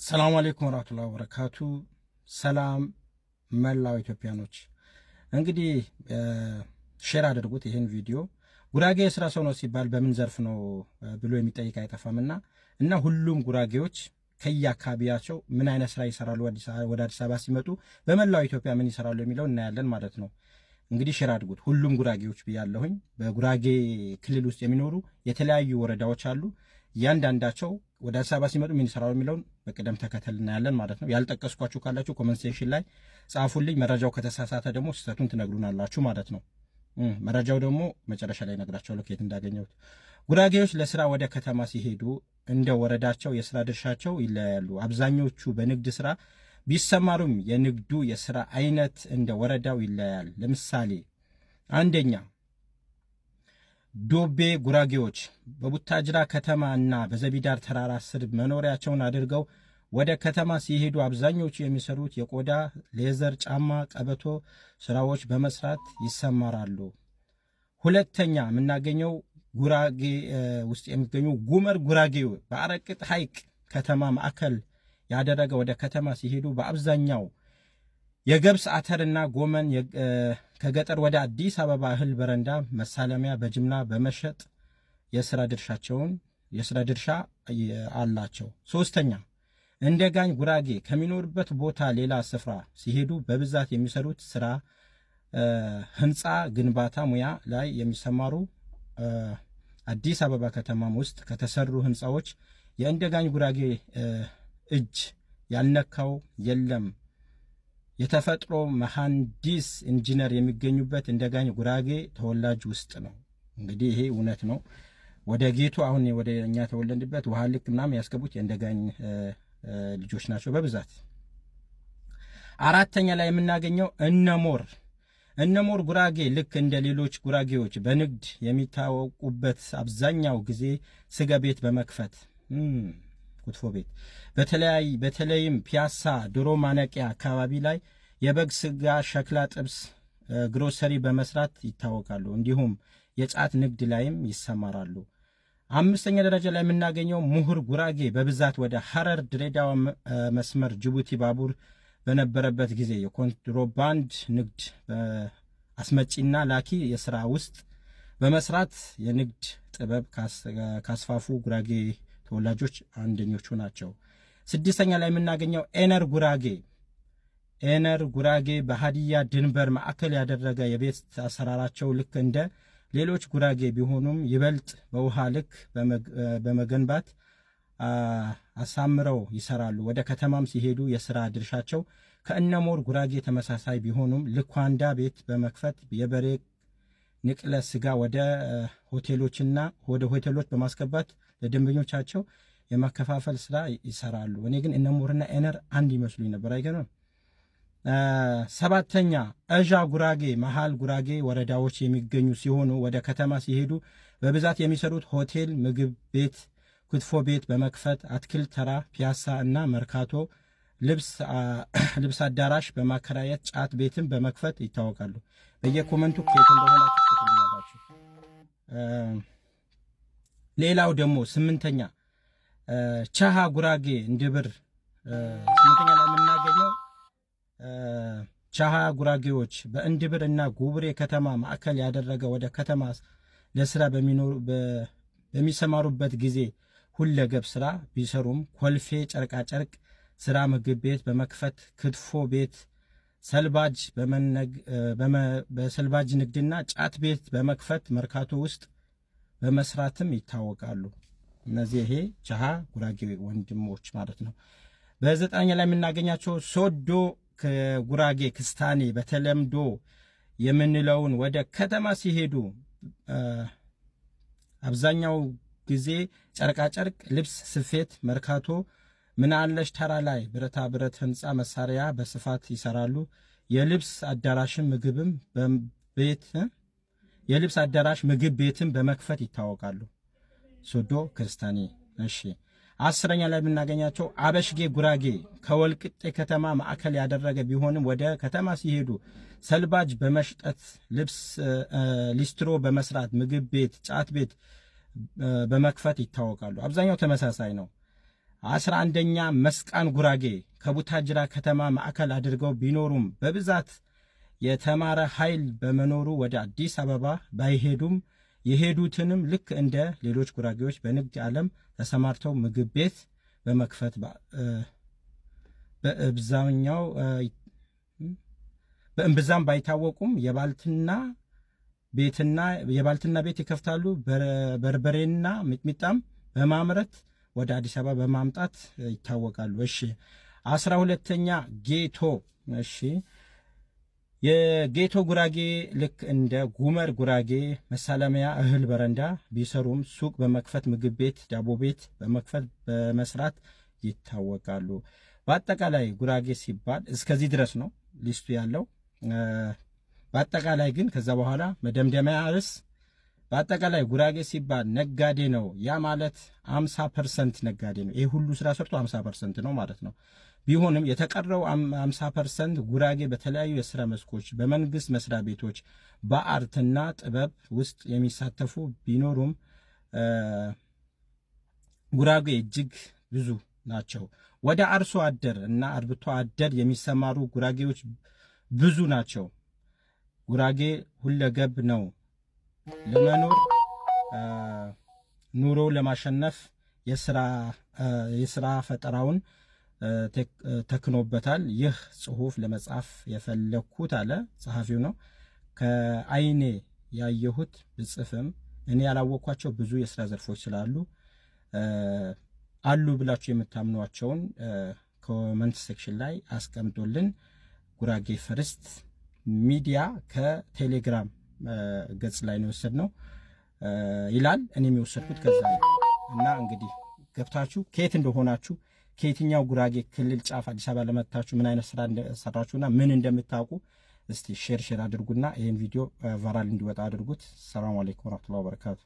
ሰላም አለይኩም ወራህመቱላሂ ወበረካቱ። ሰላም መላው ኢትዮጵያኖች፣ እንግዲህ share አድርጉት ይህን ቪዲዮ። ጉራጌ የስራ ሰው ነው ሲባል በምን ዘርፍ ነው ብሎ የሚጠይቅ አይጠፋምና እና ሁሉም ጉራጌዎች ከየአካባቢያቸው ምን አይነት ስራ ይሰራሉ፣ ወደ አዲስ አበባ ሲመጡ በመላው ኢትዮጵያ ምን ይሰራሉ የሚለው እናያለን ማለት ነው። እንግዲህ share አድርጉት። ሁሉም ጉራጌዎች ብያለሁኝ። በጉራጌ ክልል ውስጥ የሚኖሩ የተለያዩ ወረዳዎች አሉ። እያንዳንዳቸው ወደ አዲስ አበባ ሲመጡ ምን ይሰራሉ የሚለውን በቅደም ተከተል እናያለን ማለት ነው። ያልጠቀስኳችሁ ካላችሁ comment section ላይ ጻፉልኝ። መረጃው ከተሳሳተ ደግሞ ስህተቱን ትነግሩናላችሁ ማለት ነው። መረጃው ደግሞ መጨረሻ ላይ እነግራችኋለሁ ከየት እንዳገኘሁት። ጉራጌዎች ለስራ ወደ ከተማ ሲሄዱ እንደ ወረዳቸው የስራ ድርሻቸው ይለያያሉ። አብዛኞቹ በንግድ ስራ ቢሰማሩም የንግዱ የስራ አይነት እንደ ወረዳው ይለያያል። ለምሳሌ አንደኛ ዶቤ ጉራጌዎች በቡታጅራ ከተማ እና በዘቢዳር ተራራ ስር መኖሪያቸውን አድርገው ወደ ከተማ ሲሄዱ አብዛኞቹ የሚሰሩት የቆዳ leather፣ ጫማ፣ ቀበቶ ስራዎች በመስራት ይሰማራሉ። ሁለተኛ የምናገኘው ጉራጌ ውስጥ የሚገኙ ጉመር ጉራጌ በአረቅጥ ሐይቅ ከተማ ማዕከል ያደረገ ወደ ከተማ ሲሄዱ በአብዛኛው የገብስ አተርና ጎመን ከገጠር ወደ አዲስ አበባ እህል በረንዳ መሳለሚያ በጅምላ በመሸጥ የስራ ድርሻቸውን የስራ ድርሻ አላቸው። ሶስተኛ እንደ ጋኝ ጉራጌ ከሚኖርበት ቦታ ሌላ ስፍራ ሲሄዱ በብዛት የሚሰሩት ስራ ህንፃ ግንባታ ሙያ ላይ የሚሰማሩ አዲስ አበባ ከተማም ውስጥ ከተሰሩ ህንፃዎች የእንደጋኝ ጉራጌ እጅ ያልነካው የለም። የተፈጥሮ መሐንዲስ ኢንጂነር የሚገኙበት እንደጋኝ ጉራጌ ተወላጅ ውስጥ ነው። እንግዲህ ይሄ እውነት ነው። ወደ ጌቱ አሁን ወደ እኛ ተወለድበት ውሃ ልክ ምናምን ያስገቡት የእንደጋኝ ልጆች ናቸው በብዛት። አራተኛ ላይ የምናገኘው እነሞር እነሞር ጉራጌ ልክ እንደ ሌሎች ጉራጌዎች በንግድ የሚታወቁበት አብዛኛው ጊዜ ስጋ ቤት በመክፈት ክትፎ ቤት በተለይም ፒያሳ ዶሮ ማነቂያ አካባቢ ላይ የበግ ስጋ፣ ሸክላ ጥብስ፣ ግሮሰሪ በመስራት ይታወቃሉ። እንዲሁም የጫት ንግድ ላይም ይሰማራሉ። አምስተኛ ደረጃ ላይ የምናገኘው ምሁር ጉራጌ በብዛት ወደ ሐረር ድሬዳዋ መስመር ጅቡቲ ባቡር በነበረበት ጊዜ የኮንትሮባንድ ንግድ አስመጪና ላኪ የስራ ውስጥ በመስራት የንግድ ጥበብ ካስፋፉ ጉራጌ ተወላጆች አንደኞቹ ናቸው። ስድስተኛ ላይ የምናገኘው ኤነር ጉራጌ ኤነር ጉራጌ በሀዲያ ድንበር ማዕከል ያደረገ የቤት አሰራራቸው ልክ እንደ ሌሎች ጉራጌ ቢሆኑም ይበልጥ በውሃ ልክ በመገንባት አሳምረው ይሰራሉ። ወደ ከተማም ሲሄዱ የስራ ድርሻቸው ከእነሞር ጉራጌ ተመሳሳይ ቢሆኑም ልኳንዳ ቤት በመክፈት የበሬ ንቅለ ስጋ ወደ ሆቴሎችና ወደ ሆቴሎች በማስገባት ለደንበኞቻቸው የማከፋፈል ስራ ይሰራሉ። እኔ ግን እነሞርና ኤነር አንድ ይመስሉኝ ነበር። አይገርምም? ሰባተኛ እዣ ጉራጌ መሃል ጉራጌ ወረዳዎች የሚገኙ ሲሆኑ ወደ ከተማ ሲሄዱ በብዛት የሚሰሩት ሆቴል፣ ምግብ ቤት፣ ክትፎ ቤት በመክፈት አትክልት ተራ፣ ፒያሳ እና መርካቶ ልብስ አዳራሽ በማከራየት ጫት ቤትን በመክፈት ይታወቃሉ። በየ comment ኡ ከየት እንደሆነ ትጽፉልኛላችሁ። ሌላው ደግሞ ስምንተኛ ቻሃ ጉራጌ እንድብር ስምንተኛ ላይ የምናገኘው ቻሃ ጉራጌዎች በእንድብር እና ጉብሬ ከተማ ማዕከል ያደረገ ወደ ከተማ ለስራ በሚሰማሩበት ጊዜ ሁለገብ ስራ ቢሰሩም ኮልፌ ጨርቃጨርቅ ስራ፣ ምግብ ቤት በመክፈት ክትፎ ቤት፣ ሰልባጅ በሰልባጅ ንግድና ጫት ቤት በመክፈት መርካቶ ውስጥ በመስራትም ይታወቃሉ። እነዚህ ይሄ ቻሃ ጉራጌ ወንድሞች ማለት ነው። በዘጠነኛ ላይ የምናገኛቸው ሶዶ ጉራጌ ክስታኔ በተለምዶ የምንለውን ወደ ከተማ ሲሄዱ አብዛኛው ጊዜ ጨርቃጨርቅ፣ ልብስ ስፌት፣ መርካቶ ምናለሽ ተራ ላይ ብረታ ብረት ህንፃ መሳሪያ በስፋት ይሰራሉ። የልብስ አዳራሽም ምግብም ቤት የልብስ አዳራሽ ምግብ ቤትም በመክፈት ይታወቃሉ። ሶዶ ክርስታኔ። እሺ፣ አስረኛ ላይ የምናገኛቸው አበሽጌ ጉራጌ ከወልቅጤ ከተማ ማዕከል ያደረገ ቢሆንም ወደ ከተማ ሲሄዱ ሰልባጅ በመሽጠት ልብስ ሊስትሮ በመስራት ምግብ ቤት፣ ጫት ቤት በመክፈት ይታወቃሉ። አብዛኛው ተመሳሳይ ነው። 11ኛ መስቃን ጉራጌ ከቡታጅራ ከተማ ማዕከል አድርገው ቢኖሩም በብዛት የተማረ ኃይል በመኖሩ ወደ አዲስ አበባ ባይሄዱም የሄዱትንም ልክ እንደ ሌሎች ጉራጌዎች በንግድ ዓለም ተሰማርተው ምግብ ቤት በመክፈት በአብዛኛው በእምብዛም ባይታወቁም የባልትና ቤት ይከፍታሉ። በርበሬና ሚጥሚጣም በማምረት ወደ አዲስ አበባ በማምጣት ይታወቃሉ። እሺ፣ 12ኛ ጌቶ። እሺ፣ የጌቶ ጉራጌ ልክ እንደ ጉመር ጉራጌ መሳለሚያ እህል በረንዳ ቢሰሩም ሱቅ በመክፈት፣ ምግብ ቤት፣ ዳቦ ቤት በመክፈት በመስራት ይታወቃሉ። በአጠቃላይ ጉራጌ ሲባል እስከዚህ ድረስ ነው list ኡ ያለው። በአጠቃላይ ግን ከዛ በኋላ መደምደሚያ ርዕስ፣ በአጠቃላይ ጉራጌ ሲባል ነጋዴ ነው። ያ ማለት 50% ነጋዴ ነው። ይህ ሁሉ ስራ ሰርቶ 50% ነው ማለት ነው። ቢሆንም የተቀረው 50% ጉራጌ በተለያዩ የስራ መስኮች፣ በመንግስት መስሪያ ቤቶች፣ በ art ና ጥበብ ውስጥ የሚሳተፉ ቢኖሩም ጉራጌ እጅግ ብዙ ናቸው። ወደ አርሶ አደር እና አርብቶ አደር የሚሰማሩ ጉራጌዎች ብዙ ናቸው። ጉራጌ ሁለገብ ነው። ለመኖር፣ ኑሮ ለማሸነፍ የስራ ፈጠራውን ተክኖበታል። ይህ ጽሁፍ ለመጻፍ የፈለግኩት አለ ጸሐፊው ነው፣ ከአይኔ ያየሁት ብጽፍም እኔ ያላወቅኳቸው ብዙ የስራ ዘርፎች ስላሉ አሉ ብላችሁ የምታምኗቸውን comment section ላይ አስቀምጡልን። ጉራጌ First Media ከቴሌግራም ገጽ ላይ ነው የወሰድነው ይላል። እኔም የወሰድኩት ከዛ ነው እና እንግዲህ ገብታችሁ ከየት እንደሆናችሁ፣ ከየትኛው ጉራጌ ክልል ጫፍ አዲስ አበባ ለመጣችሁ ምን አይነት ስራ እንደሰራችሁና ምን እንደምታውቁ እስቲ share share አድርጉና ይህን ቪዲዮ viral እንዲወጣ አድርጉት። ሰላም አለይኩም ወረህመቱላሂ ወበረካቱ።